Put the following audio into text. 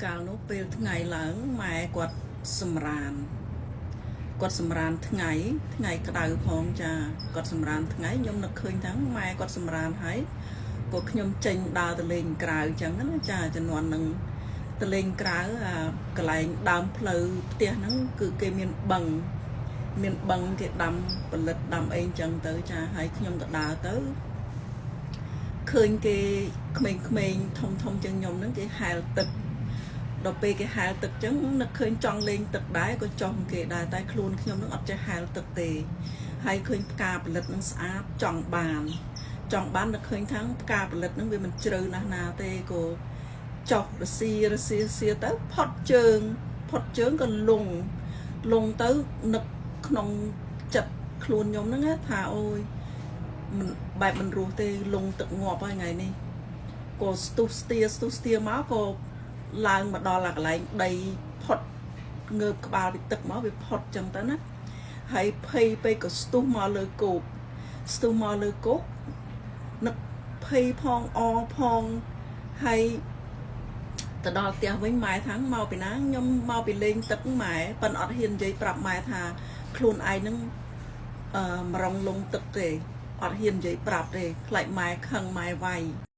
កាលនោះពេលថ្ងៃឡើងម៉ែគាត់សម្រានគាត់សម្រានថ្ងៃថ្ងៃក្តៅផងចាគាត់សម្រានថ្ងៃខ្ញុំនឹកឃើញថាម៉ែគាត់សម្រានហើយក៏ខ្ញុំចេញដើរទៅលេងក្រៅអញ្ចឹងណាចាជំនាន់នឹងទៅលេងក្រៅអាកន្លែងដើមផ្លូវផ្ទះហ្នឹងគឺគេមានបឹងមានបឹងគេដាំផលិតដាំអីអញ្ចឹងទៅចាហើយខ្ញុំក៏ដើរទៅ ឃើញគេក្មេងៗធំធំជាងខ្ញុំហ្នឹងគេហែលទឹកដល់ពេលគេហែលទឹកចឹងនឹកឃើញចង់លេងទឹកដែរក៏ចង់គេដែរតែខ្លួនខ្ញុំនឹងអត់ចេះហែលទឹកទេហើយឃើញផ្កាផលិតនឹងស្អាតចង់បាន ចង់បាននឹកឃើញថាផ្កាផលិតនឹងវាមិនជ្រៅណាស់ណាទេក៏ចោះរស៊ីរស៊ីសៀទៅផុតជើងផុតជើងក៏លងលងទៅនឹកក្នុងចិត្តខ្លួនខ្ញុំហ្នឹងណាថាអូយ មិនបែបមិនរស់ទេលងទឹកងាប់ហើយថ្ងៃនេះក៏ស្ទុះស្ទាស្ទុះស្ទាមកក៏ឡើងមកដល់អាកន្លែងដីផុតងើបក្បាលពីទឹកមកវាផុតចឹងទៅណាហើយភ័យពេកក៏ស្ទុះមកលើគោកស្ទុះមកលើគោកនឹកភ័យផងអផងហើយទៅដល់ផ្ទះវិញម៉ែថាមកពីណាខ្ញុំមកពីលេងទឹកម៉ែប៉ិនអត់ហ៊ាននិយាយប្រាប់ម៉ែថាខ្លួនឯងនឹង អឺមរងលងទឹកទេអត់ហ៊ាននិយាយប្រាប់ទេខ្លាចម៉ែខឹងម៉ែវាយ។